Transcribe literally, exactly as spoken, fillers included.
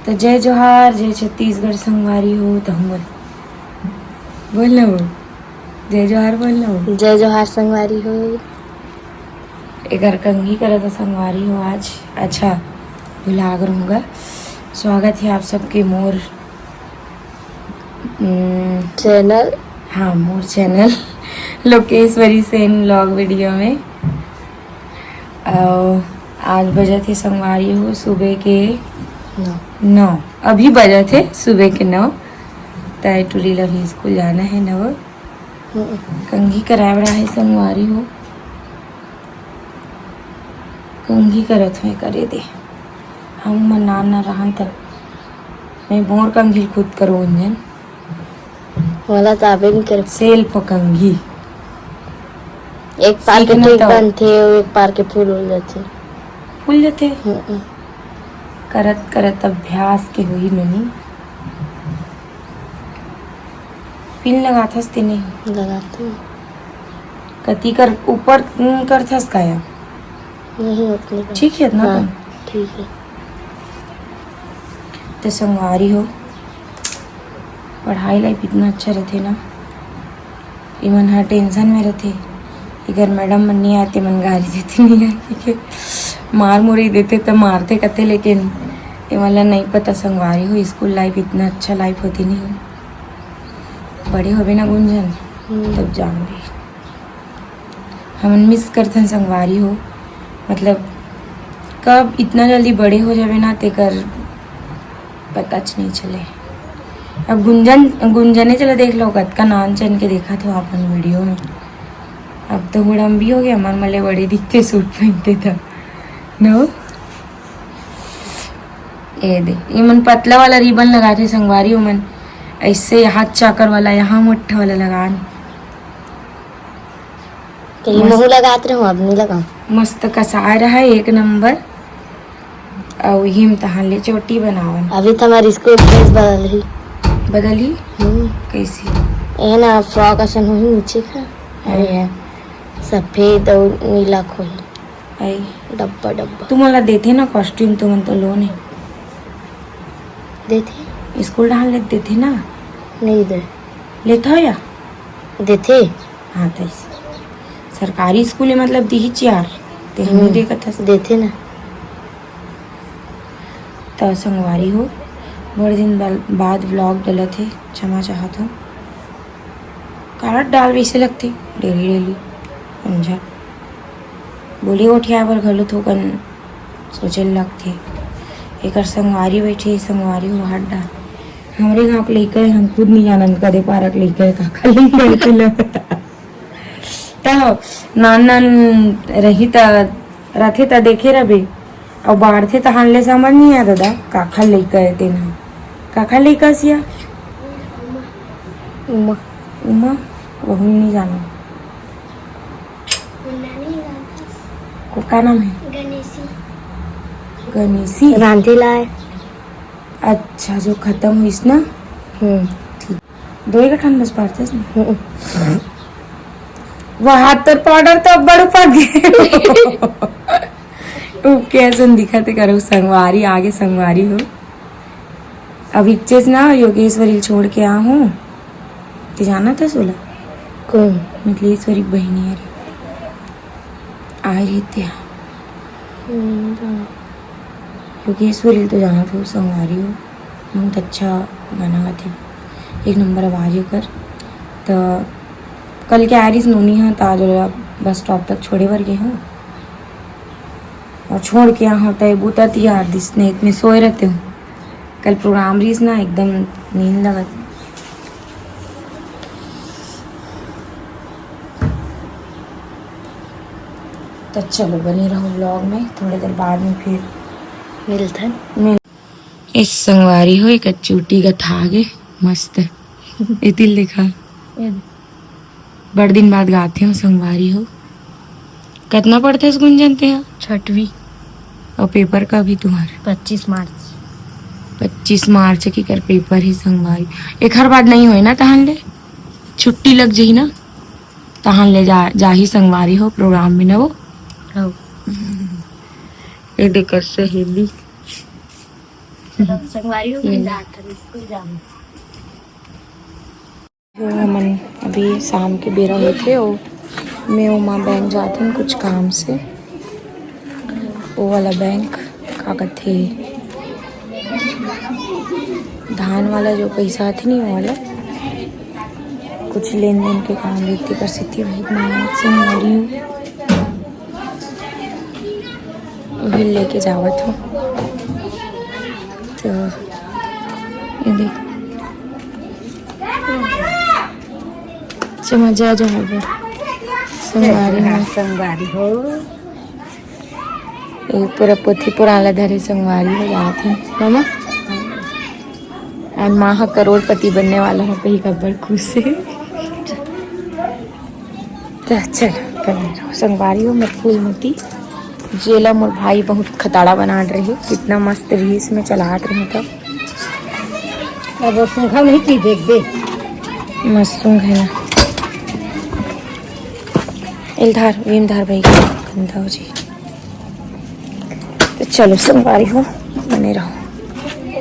त जय जोहार, जय छत्तीसगढ़ संगवारी हो। त हमन बोल ना वो, जय जोहार बोल ना वो। जय जोहार संगवारी हो। एकर कंघी करत हे संगवारी हो आज। अच्छा, भुला गे रहूँगा। स्वागत हे आप सबके मोर, उम, चैनल। हाँ, मोर channel Lokeshwari Sen vlog video में। अउ आज बजत हे संगवारी हो सुबह के नौ। नौ। अभी बजत हे सुबह के नौ। त टूरी ल अभी स्कूल जाना हे नव। हम्म। कंघी कराए बर आहे संगवारी हो। कंघी करत हों, करे दे। हम मन नान नान रहन त मैं मोर कंघी खुद करो गुंजन। मोला त आबे नइ करे। सेल पकंगी। एक पार के सीखना ठीक तो बनथे, अउ एक पार के फूल हो जाथे। फूल जाथे? हम्म। करत करत अभ्यास के होही ननी। पिन लगाथस ते नहीं? लगाथों। कति कर ऊपर, उम, करथस काया? नहीं, उतनी कर। ठीक है इतना हाँ, कम? ठीक है। त संगवारी हो, पढ़ाई life इतना अच्छा रथे ना, इमन ह tension में रथे। एकर मैडम मन नहीं आते, मन गारी देते नहीं आए, ठीक है, मार मुरई देते त मारते कथे, लेकिन एमन ला नहीं पता संगवारी हो, स्कूल life इतना अच्छा life होती नहीं। बड़े होबे ना गुंजन, हम्म। तब जानबे। हमन miss करथन संगवारी हो, मतलब कब इतना जल्दी बड़े हो जाबे ना, तेकर पताच नहीं चले। अब गुंजन, गुंजने चला देख लो, कतका नान चन के देखत हो अपन video में। अब तो हुड़म्बी हो गया, मन मले बड़े दिखते सूट पहनते था, नो? ए दे, ये मन पतला वाला ribbon लगाथे संगवारी, ओमन ऐसे हाथ चाकर वाला, यहाँ मोटा वाला लगान। तो ये मस्त। महू लगात रहूं, अब नहीं लगाऊं। मस्त कसाय रहा एक नंबर। अउ हिम तहान ले चोटी बनावन। अभी तो हमारी स्कूल dress बदलही। बदलही? हम्म। कैसी? ये ना frock असन होही नीचे का। हाँ। अरे यार, सफेद अउ नीला खोही। आई। डब्बा डब्बा। तुमन ला देथे ना costume, तुमन तो लो नहीं। देथे? स्कूल डाल ले देथे ना। नहीं दे। लेथा हो या? देथे। हाँ, तो ऐसे। सरकारी स्कूल है, मतलब, दिही चार। ते हम हम्म। देखत हस। देथे ना। त संगवारी हो, बड़ दिन बल-, बाद vlog डलत हे, क्षमा चाहत हो। कालत डाल वैसे लगथे, daily daily, समझा। बोले गोठियाए बर घलो थोकन सोचे ल लगथे। एकर संगवारी बैठे, संगवारी हो हाथ डाल। हमरे गाँव के लइका हे, हम खुद नहीं जानन कदे पारा के लइका हे, काखर लइका हे, तेला बता। त नान नान रही त रथे त देखे रबे, अउ बाढ़थे तहान ले समझ नहीं आ दादा, काखर लइका हे तेन ह। काखर लइका सिया? उमा। उमा, वहू नहीं जानो। मुन्ना नहीं जानता। को का नाम है? गणेशी। गणेशी? रांधे लाए। अच्छा, जो खत्म हुईस ना? हम्म। ठीक। दो ही गठन बस पारते इसमें? हम्म। वह हाथ तर पाउडर तो बड़ ऊपर गए। वो कैसन दिखत हे करो, संगवारी, आगे संगवारी हो। अब इच्चेस ना योगेश्वरी ल छोड़ के आ हूँ। ते जानत हस ओला? कौन? मिथिलेश्वरी बहिनी अरे। आए रहिते हा। हम्म, जाना। योगेश्वरी ल तो जानत हो, संगवारी हो। बहुत अच्छा गाना गाथे। एक नंबर आवाज हे ओकर। त कल के आए रहिस नोनी हा, त आज ओला बस stop तक छोड़े बर गे हूँ। अउ छोड़ के यहाँ तय बूता तियार दिस, नहीं त मैं सोए रहते हूँ। कल program रहिस ना, एकदम नींद लगत। त चलो बने रहो vlog में, थोड़ी देर बाद में फिर मिलथन। मिल-, ए संगवारी हो, एक चूटी गठा गे, मस्त। ए तिल देखा। ए दे। बड़ दिन बाद गाथे हो संगवारी हो। कतना पढ़थस गुंजन ते ह? छठवीं। अउ paper कब ही तुहर? पच्चीस मार्च। पच्चीस मार्च के कर paper ही संगवारी। एखर बाद नहीं होय ना तहान ले? छुट्टी लग जही ना? तहान ले जा, जाही संगवारी हो program में ना वो? हौ। ए दे कर सहेली। संगवारी हो, मैं जात हन स्कूल जाऊँ। जो हमन अभी शाम के बेरा होथे, ओ मैं ओमा बैंक जात हन कुछ काम से। ओ वाला बैंक का कथे, धान वाला जो पैसा आथे नी, ओ वाला कुछ लेन देन के काम रहिथे, कर सेती वही मैं संगवारी हो, वही लेके जावत हूँ। तो ये देख, समझ आ जाओगे संगवारी हो। संगवारी हो। ये पूरा पोथी पुराण ला धरे संगवारी हो जात हे, मामा। और माँ ह करोड़पति बनने वाला हो, कही कब्बर खुश हे। तो चल, कर ले रहो। संगवारी हो मोर फूलमती, जेला मोर भाई बहुत खताड़ा बनात रहे, कितना मस्त रिहिस में चलात रहे तब। अब वो सूंघा नहीं की देख दे। मस्त सूंघ है ना। इल धार, वीम धार भाई, गंदा हो जी। तो चलो संगवारी हो, बने रहो।